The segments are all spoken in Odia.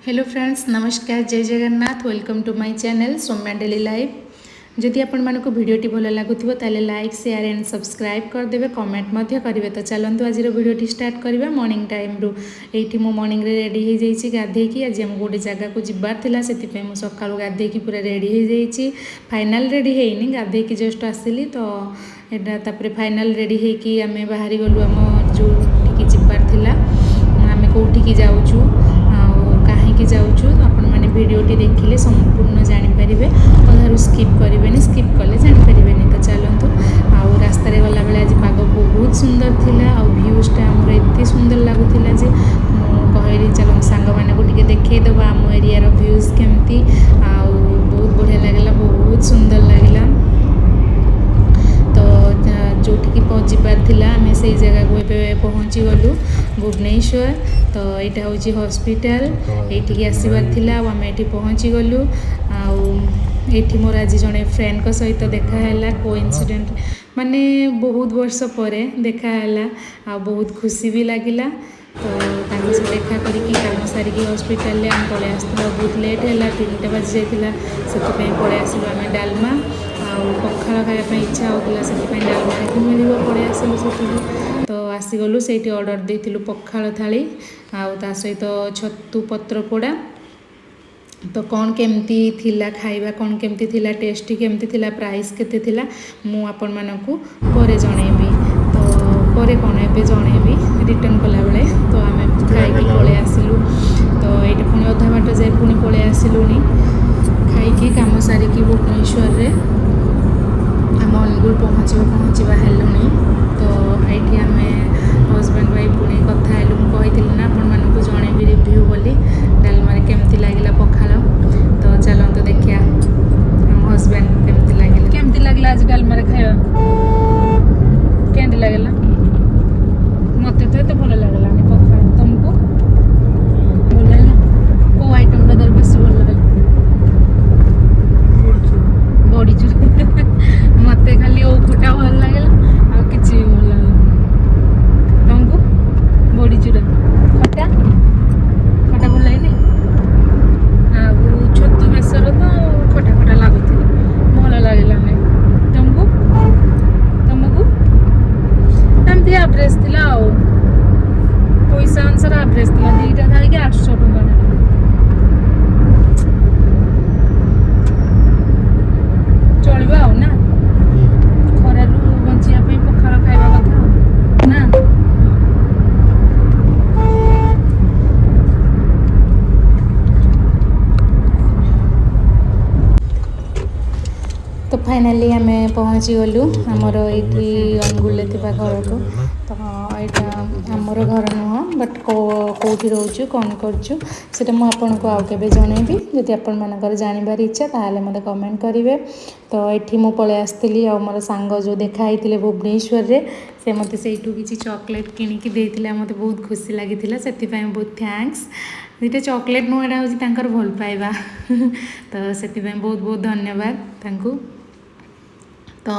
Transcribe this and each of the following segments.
ହ୍ୟାଲୋ ଫ୍ରେଣ୍ଡସ୍, ନମସ୍କାର, ଜୟ Jagannath. Welcome to my channel Soumya Daily Life. ଯଦି ଆପଣମାନଙ୍କୁ ଭିଡ଼ିଓଟି ଭଲ ଲାଗୁଥିବ, ତାହେଲେ ଲାଇକ୍, ସେୟାର ଆଣ୍ଡ ସବସ୍କ୍ରାଇବ୍ କରିଦେବେ, କମେଣ୍ଟ ମଧ୍ୟ କରିବେ। ତ ଚାଲନ୍ତୁ, ଆଜିର ଭିଡ଼ିଓଟି ଷ୍ଟାର୍ଟ କରିବା ମର୍ଣ୍ଣିଂ ଟାଇମ୍ରୁ। ଏଇଠି ମୁଁ ମର୍ଣ୍ଣିଂରେ ରେଡ଼ି ହେଇଯାଇଛି ଗାଧେଇକି। ଆଜି ଆମକୁ ଗୋଟେ ଜାଗାକୁ ଯିବାର ଥିଲା, ସେଥିପାଇଁ ମୁଁ ସକାଳୁ ଗାଧେଇକି ପୁରା ରେଡ଼ି ହେଇଯାଇଛି। ଫାଇନାଲ୍ ରେଡ଼ି ହେଇନି, ଗାଧେଇକି ଜଷ୍ଟ ଆସିଲି। ତ ଏଇଟା ତାପରେ ଫାଇନାଲ୍ ରେଡ଼ି ହେଇକି ଆମେ ବାହାରି ଗଲୁ ଆମ ଯେଉଁଠିକି ଯିବାର ଥିଲା। ଆମେ କେଉଁଠିକି ଯାଉଛୁ ଆଉ କାହିଁକି ଯାଉଛୁ, ଆପଣମାନେ ଭିଡ଼ିଓଟି ଦେଖିଲେ ସମ୍ପୂର୍ଣ୍ଣ ଜାଣିପାରିବେ। ଅଧାରୁ ସ୍କିପ୍ କରିବେନି, ସ୍କିପ୍ କଲେ ଜାଣିପାରିବେନି। ତ ଚାଲନ୍ତୁ। ଆଉ ରାସ୍ତାରେ ଗଲାବେଳେ ଆଜି ପାଗ ବହୁତ ସୁନ୍ଦର ଥିଲା ଆଉ ଭ୍ୟୁଜ୍ଟା ଆମର ଏତେ ସୁନ୍ଦର ଲାଗୁଥିଲା ଯେ ମୁଁ କହିଲି, ଚାଲନ୍ତୁ ସାଙ୍ଗମାନଙ୍କୁ ଟିକେ ଦେଖେଇଦେବା ଆମ ଏରିଆର ଭ୍ୟୁଜ୍ କେମିତି। ଆଉ ବହୁତ ବଢ଼ିଆ ଲାଗିଲା, ବହୁତ ସୁନ୍ଦର ଲାଗିଲା। ତ ଯେଉଁଠିକି ଯିବାର ଥିଲା, ଆମେ ସେଇ ଜାଗାକୁ ଏବେ ପହଞ୍ଚିଗଲୁ, ଭୁବନେଶ୍ୱର। ତ ଏଇଟା ହେଉଛି ହସ୍ପିଟାଲ, ଏଇଠିକି ଆସିବାର ଥିଲା ଆଉ ଆମେ ଏଠି ପହଞ୍ଚିଗଲୁ। ଆଉ ଏଇଠି ମୋର ଆଜି ଜଣେ ଫ୍ରେଣ୍ଡଙ୍କ ସହିତ ଦେଖା ହେଲା, କୋଇନ୍ସିଡେଣ୍ଟ, ମାନେ ବହୁତ ବର୍ଷ ପରେ ଦେଖା ହେଲା ଆଉ ବହୁତ ଖୁସି ବି ଲାଗିଲା। ତ ତାଙ୍କ ସହ ଦେଖା କରିକି, କାମ ସାରିକି ହସ୍ପିଟାଲରେ ଆମେ ପଳେଇ ଆସିଥିଲୁ। ଆଉ ବହୁତ ଲେଟ୍ ହେଲା, 3ଟା ବାଜି ଯାଇଥିଲା, ସେଥିପାଇଁ ପଳେଇ ଆସିଲୁ ଆମେ। ଡାଲମା ଆଉ ପଖାଳ ଖାଇବା ପାଇଁ ଇଚ୍ଛା ହେଉଥିଲା, ସେଥିପାଇଁ ଡାଲମା ଏଠି ମିଳିବ, ପଳେଇ ଆସିଲୁ ସେଠିକି। ତ ଆସିଗଲୁ ସେଇଠି, ଅର୍ଡ଼ର ଦେଇଥିଲୁ ପଖାଳ ଥାଳି ଆଉ ତା ସହିତ ଛତୁ ପତ୍ର ପୋଡ଼ା। ତ କ'ଣ କେମିତି ଥିଲା ଖାଇବା, କ'ଣ କେମିତି ଥିଲା, ଟେଷ୍ଟି କେମିତି ଥିଲା, ପ୍ରାଇସ୍ କେତେ ଥିଲା, ମୁଁ ଆପଣମାନଙ୍କୁ ପରେ ଜଣେଇବି। ତ ପରେ କ'ଣ, ଏବେ ଜଣେଇବି ରିଟର୍ନ କଲାବେଳେ। ତ ଆମେ ଖାଇକି ପଳେଇ ଆସିଲୁ। ତ ଏଇଠି ପୁଣି ଅଧା ବାଟ ଯାଇ ପୁଣି ପଳେଇ ଆସିଲୁଣି ଖାଇକି, କାମ ସାରିକି। ଭୁବନେଶ୍ୱରରେ ଆମ ଅନୁଗୁଳ ପହଞ୍ଚିବା ପହଞ୍ଚିବା ହେଲୁଣି। ତ ଏଇଠି ଆମେ ହଜବେଣ୍ଡ ୱାଇଫ୍ ପୁଣି କଥା ହେଲୁ। ମୁଁ କହିଥିଲି ନା ଆପଣମାନଙ୍କୁ ଜଣେଇବି ରିଭ୍ୟୁ ବୋଲି, ଡାଲମାରେ କେମିତି ଲାଗିଲା ପଖାଳ। ତ ଚାଲନ୍ତୁ ଦେଖିବା ଆମ ହଜବେଣ୍ଡକୁ କେମିତି ଲାଗିଲା। କେମିତି ଲାଗିଲା ଆଜି ଡାଲମାରେ ଖାଇବା? କେମିତି ଲାଗିଲା? ମତେ ତ ଏତେ ଭଲ ଲାଗିଲାନି ପଖାଳ। ତମକୁ ଭଲ ଲାଗିଲା? କୋଉ ଆଇଟମଟା ତୋର ବେଶୀ ଭଲ ଲାଗିଲା? ବଡ଼ିଚୁରା। ମତେ ଖାଲି ଓଉ ଖଟା ଭଲ ଲାଗିଲା, ଆଉ କିଛି ବି ଭଲ ଲାଗିଲାନି। ତମକୁ ବଡ଼ିଚୁରା, ଖଟା ଖଟା ଭଲ ଲାଗେନି? ଆଉ ଛତୁ ବେସର ତ ଖଟା ଖଟା ଲାଗୁଥିଲା, ଭଲ ଲାଗିଲାନି। ତମକୁ ଏମିତି ଆଭରେଜ ଥିଲା ଆଉ ପଇସା ଅନୁସାରେ ଆଭରେଜ ଥିଲା। ଦୁଇଟା ଥାଳିକି 800 ଟଙ୍କା ନେଲା। ଚଳିବ ଆଉ ନା? ଖରାରୁ ବଞ୍ଚିବା ପାଇଁ ପଖାଳ ଖାଇବା କଥା ଆଉ ନା? ତ ଫାଇନାଲି ଆମେ ପହଞ୍ଚିଗଲୁ ଆମର ଏଇଠି ଅନୁଗୁଳରେ ଥିବା ଘରକୁ। ତ ଏଇଟା ଆମର ଘର ନୁହଁ, ବଟ୍ କେଉଁଠି ରହୁଛୁ, କ'ଣ କରୁଛୁ, ସେଇଟା ମୁଁ ଆପଣଙ୍କୁ ଆଉ କେବେ ଜଣେଇବି। ଯଦି ଆପଣମାନଙ୍କର ଜାଣିବାର ଇଚ୍ଛା, ତାହେଲେ ମୋତେ କମେଣ୍ଟ କରିବେ। ତ ଏଠି ମୁଁ ପଳେଇ ଆସିଥିଲି ଆଉ ମୋର ସାଙ୍ଗ ଯେଉଁ ଦେଖା ହେଇଥିଲେ ଭୁବନେଶ୍ୱରରେ, ସେ ମୋତେ ସେଇଠୁ କିଛି ଚକୋଲେଟ୍ କିଣିକି ଦେଇଥିଲେ। ମୋତେ ବହୁତ ଖୁସି ଲାଗିଥିଲା, ସେଥିପାଇଁ ବହୁତ thanks. ଦୁଇଟା ଚକୋଲେଟ୍ ନୁହଁ, ଏଇଟା ହେଉଛି ତାଙ୍କର ଭଲ ପାଇବା। ତ ସେଥିପାଇଁ ବହୁତ ବହୁତ ଧନ୍ୟବାଦ ତାଙ୍କୁ। ତ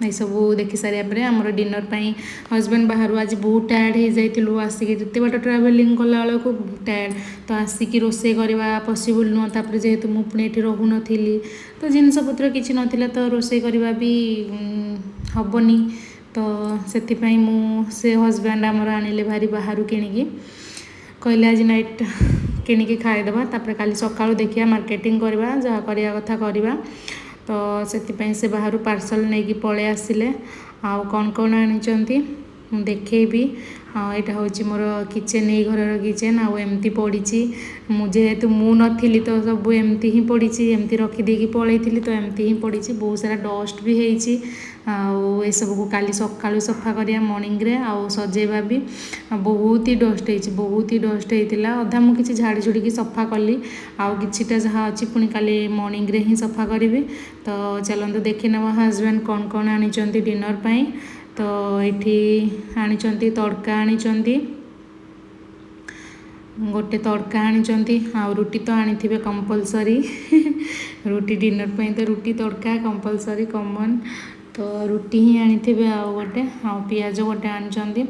ଏସବୁ ଦେଖି ସାରିବା ପରେ ଆମର ଡିନର୍ ପାଇଁ ହଜବେଣ୍ଡ ବାହାରୁ, ଆଜି ବହୁତ ଟାୟାର୍ଡ଼ ହେଇଯାଇଥିଲୁ ଆସିକି, ଯେତେ ବାଟ ଟ୍ରାଭେଲିଂ କଲାବେଳକୁ ଟାୟାର୍ଡ଼। ତ ଆସିକି ରୋଷେଇ କରିବା ପସିବୁଲ୍ ନୁହଁ। ତାପରେ ଯେହେତୁ ମୁଁ ପୁଣି ଏଠି ରହୁନଥିଲି, ତ ଜିନିଷପତ୍ର କିଛି ନଥିଲା, ତ ରୋଷେଇ କରିବା ବି ହେବନି। ତ ସେଥିପାଇଁ ମୁଁ ସେ ହଜବେଣ୍ଡ ଆମର ଆଣିଲେ ଭାରି ବାହାରୁ କିଣିକି। କହିଲେ ଆଜି ନାଇଟ୍ କିଣିକି ଖାଇଦେବା, ତାପରେ କାଲି ସକାଳୁ ଦେଖିବା, ମାର୍କେଟିଂ କରିବା, ଯାହା କରିବା କଥା କରିବା। ତ ସେଥିପାଇଁ ସେ ବାହାରୁ ପାର୍ସଲ୍ ନେଇକି ପଳେଇ ଆସିଲେ। ଆଉ କ'ଣ କ'ଣ ଆଣିଛନ୍ତି ମୁଁ ଦେଖେଇବି। ଆଉ ଏଇଟା ହେଉଛି ମୋର କିଚେନ୍, ଏଇ ଘରର କିଚେନ୍। ଆଉ ଏମିତି ପଡ଼ିଛି, ମୁଁ ଯେହେତୁ ମୁଁ ନଥିଲି, ତ ସବୁ ଏମିତି ହିଁ ପଡ଼ିଛି। ଏମିତି ରଖିଦେଇକି ପଳେଇଥିଲି, ତ ଏମିତି ହିଁ ପଡ଼ିଛି। ବହୁତ ସାରା ଡଷ୍ଟ ବି ହେଇଛି। ଆଉ ଏସବୁକୁ କାଲି ସକାଳୁ ସଫା କରିବା ମର୍ଣ୍ଣିଂରେ, ଆଉ ସଜେଇବା ବି। ଆଉ ବହୁତ ହି ଡଷ୍ଟ ହେଇଛି, ବହୁତ ହି ଡଷ୍ଟ ହେଇଥିଲା। ଅଧା ମୁଁ କିଛି ଝାଡ଼ି ଝୁଡ଼ିକି ସଫା କଲି, ଆଉ କିଛିଟା ଯାହା ଅଛି ପୁଣି କାଲି ମର୍ଣ୍ଣିଂରେ ହିଁ ସଫା କରିବି। ତ ଚାଲନ୍ତୁ ଦେଖିନେବା ହଜବେଣ୍ଡ କ'ଣ କ'ଣ ଆଣିଛନ୍ତି ଡିନର୍ ପାଇଁ। ତ ଏଇଠି ଆଣିଛନ୍ତି ତଡ଼କା, ଆଣିଛନ୍ତି ଗୋଟେ ତଡ଼କା ଆଣିଛନ୍ତି, ଆଉ ରୁଟି ତ ଆଣିଥିବେ କମ୍ପଲସରି। ରୁଟି ଡିନର୍ ପାଇଁ ତ ରୁଟି ତଡ଼କା କମ୍ପଲସରି, କମନ୍। ତ ରୁଟି ହିଁ ଆଣିଥିବେ ଆଉ ଗୋଟେ, ଆଉ ପିଆଜ ଗୋଟେ ଆଣିଛନ୍ତି।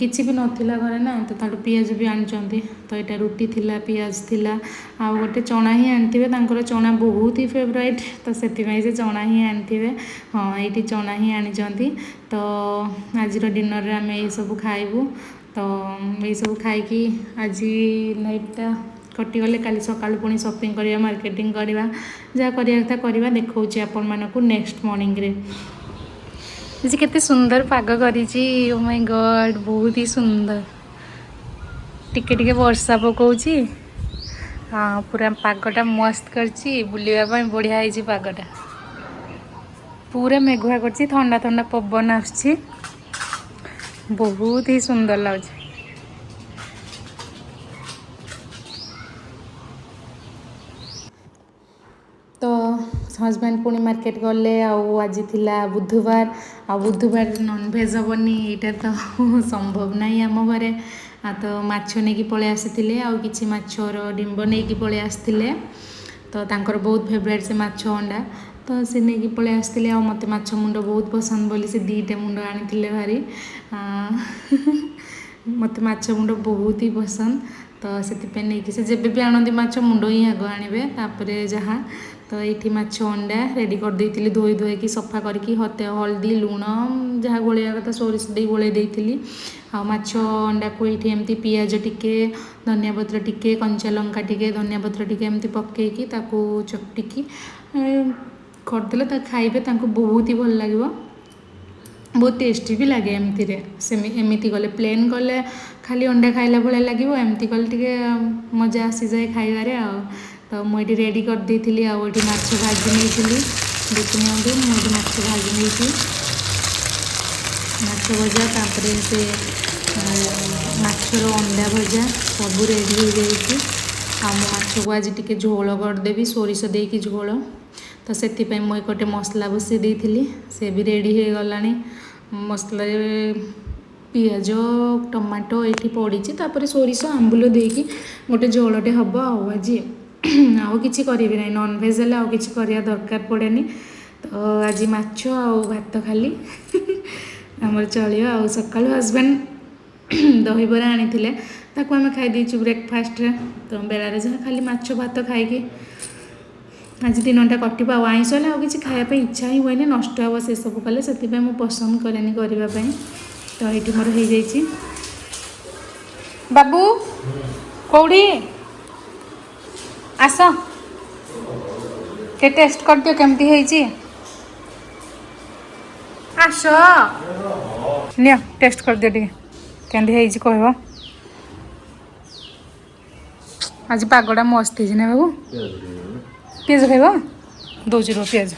କିଛି ବି ନଥିଲା ଘରେ ନା, ତ ତାଠୁ ପିଆଜ ବି ଆଣିଛନ୍ତି। ତ ଏଇଟା ରୁଟି ଥିଲା, ପିଆଜ ଥିଲା, ଆଉ ଗୋଟେ ଚଣା ହିଁ ଆଣିଥିବେ। ତାଙ୍କର ଚଣା ବହୁତ ହି ଫେଭରାଇଟ୍, ତ ସେଥିପାଇଁ ସେ ଚଣା ହିଁ ଆଣିଥିବେ। ହଁ, ଏଇଠି ଚଣା ହିଁ ଆଣିଛନ୍ତି। ତ ଆଜିର ଡିନରରେ ଆମେ ଏଇସବୁ ଖାଇବୁ। ତ ଏଇସବୁ ଖାଇକି ଆଜି ନାଇଟ୍ଟା କଟିଗଲେ କାଲି ସକାଳୁ ପୁଣି ସପିଂ କରିବା, ମାର୍କେଟିଂ କରିବା, ଯାହା କରିବା କଥା କରିବା। ଦେଖାଉଛି ଆପଣମାନଙ୍କୁ ନେକ୍ସଟ ମର୍ଣ୍ଣିଂରେ। ଆଜି କେତେ ସୁନ୍ଦର ପାଗ କରିଛି, ଓ ମାଇ ଗଡ୍, ବହୁତ ହି ସୁନ୍ଦର। ଟିକେ ଟିକେ ବର୍ଷା ପକାଉଛି। ହଁ, ପୁରା ପାଗଟା ମସ୍ତ କରିଛି, ବୁଲିବା ପାଇଁ ବଢ଼ିଆ ହେଇଛି ପାଗଟା। ପୁରା ମେଘୁଆ କରିଛି, ଥଣ୍ଡା ଥଣ୍ଡା ପବନ ଆସୁଛି, ବହୁତ ହି ସୁନ୍ଦର ଲାଗୁଛି। ତ ହଜବେଣ୍ଡ ପୁଣି ମାର୍କେଟ ଗଲେ। ଆଉ ଆଜି ଥିଲା ବୁଧବାର, ଆଉ ବୁଧବାର ନନଭେଜ୍ ହେବନି ଏଇଟା ତ ସମ୍ଭବ ନାହିଁ ଆମ ଘରେ। ଆଉ ତ ମାଛ ନେଇକି ପଳେଇ ଆସିଥିଲେ, ଆଉ କିଛି ମାଛର ଡିମ୍ବ ନେଇକି ପଳେଇ ଆସିଥିଲେ। ତ ତାଙ୍କର ବହୁତ ଫେଭରାଇଟ୍ ସେ ମାଛ ଅଣ୍ଡା, ତ ସେ ନେଇକି ପଳେଇ ଆସିଥିଲେ। ଆଉ ମୋତେ ମାଛ ମୁଣ୍ଡ ବହୁତ ପସନ୍ଦ ବୋଲି ସେ ଦୁଇଟା ମୁଣ୍ଡ ଆଣିଥିଲେ ଭାରି। ମୋତେ ମାଛ ମୁଣ୍ଡ ବହୁତ ହି ପସନ୍ଦ, ତ ସେଥିପାଇଁ ନେଇକି ସେ ଯେବେ ବି ଆଣନ୍ତି ମାଛ ମୁଣ୍ଡ ହିଁ ଆଗ ଆଣିବେ, ତାପରେ ଯାହା। ତ ଏଇଠି ମାଛ ଅଣ୍ଡା ରେଡ଼ି କରିଦେଇଥିଲି, ଧୋଇ ଧୋଇକି ସଫା କରିକି, ହଳଦୀ ଲୁଣ ଯାହା ଗୋଳେଇବା କଥା ସୋରିଷ ଦେଇ ଗୋଳେଇ ଦେଇଥିଲି। ଆଉ ମାଛ ଅଣ୍ଡାକୁ ଏଇଠି ଏମିତି ପିଆଜ ଟିକେ, ଧନିଆ ପତ୍ର ଟିକେ, କଞ୍ଚା ଲଙ୍କା ଟିକେ, ଧନିଆ ପତ୍ର ଟିକେ ଏମିତି ପକେଇକି ତାକୁ ଚକଟିକି କରିଦେଲେ ତାକୁ ଖାଇବେ, ତାଙ୍କୁ ବହୁତ ହି ଭଲ ଲାଗିବ, ବହୁତ ଟେଷ୍ଟି ବି ଲାଗେ। ଏମିତିରେ ଏମିତି କଲେ ପ୍ଲେନ୍ କଲେ ଖାଲି ଅଣ୍ଡା ଖାଇଲା ଭଳିଆ ଲାଗିବ, ଏମିତି କଲେ ଟିକେ ମଜା ଆସିଯାଏ ଖାଇବାରେ। ଆଉ ତ ମୁଁ ଏଇଠି ରେଡ଼ି କରିଦେଇଥିଲି। ଆଉ ଏଇଠି ମାଛ ଭାଜି ନେଇଥିଲି, ଦେଖି ନିଅନ୍ତୁ, ମୁଁ ଏଇଠି ମାଛ ଭାଜି ନେଇଛି, ମାଛ ଭଜା, ତାପରେ ସେ ମାଛର ଅଣ୍ଡା ଭଜା ସବୁ ରେଡ଼ି ହେଇଯାଇଛି। ଆଉ ମୁଁ ମାଛକୁ ଆଜି ଟିକେ ଝୋଳ କରିଦେବି, ସୋରିଷ ଦେଇକି ଝୋଳ। ତ ସେଥିପାଇଁ ମୁଁ ଗୋଟେ ମସଲା ବସାଇ ଦେଇଥିଲି, ସେ ବି ରେଡ଼ି ହେଇଗଲାଣି। ମସଲାରେ ପିଆଜ ଟମାଟୋ ଏଇଠି ପଡ଼ିଛି, ତାପରେ ସୋରିଷ ଆମ୍ବୁଲ ଦେଇକି ଗୋଟେ ଝୋଳଟେ ହେବ। ଆଉ ଆଜି ଆଉ କିଛି କରିବି ନାହିଁ, ନନଭେଜ୍ ହେଲେ ଆଉ କିଛି କରିବା ଦରକାର ପଡ଼େନି। ତ ଆଜି ମାଛ ଆଉ ଭାତ ଖାଲି ଆମର ଚଳିବ। ଆଉ ସକାଳୁ ହଜବେଣ୍ଡ ଦହିବରା ଆଣିଥିଲେ, ତାକୁ ଆମେ ଖାଇ ଦେଇଛୁ ବ୍ରେକଫାଷ୍ଟରେ। ତ ବେଳାରେ ଯାହା ଖାଲି ମାଛ ଭାତ ଖାଇକି ଆଜି ଦିନଟା କଟିବ। ଆଉ ଆଇଁଷ ହେଲେ ଆଉ କିଛି ଖାଇବା ପାଇଁ ଇଚ୍ଛା ହିଁ ହୁଏନି, ନଷ୍ଟ ହେବ ସେସବୁ କଲେ, ସେଥିପାଇଁ ମୁଁ ପସନ୍ଦ କରେନି କରିବା ପାଇଁ। ତ ଏଇଠି ମୋର ହେଇଯାଇଛି। ବାବୁ କେଉଁଠି ଆସ, ଟିକେ ଟେଷ୍ଟ କରିଦିଅ କେମିତି ହେଇଛି। ଆସ, ନିଅ ଟେଷ୍ଟ କରିଦିଅ ଟିକେ କେମିତି ହେଇଛି କହିବ। ଆଜି ପାଗଟା ମସ୍ତ ହେଇଛି ନା ବାବୁ? ପିଆଜ ଖାଇବ? ଦେଉଛି ରୁହ ପିଆଜ।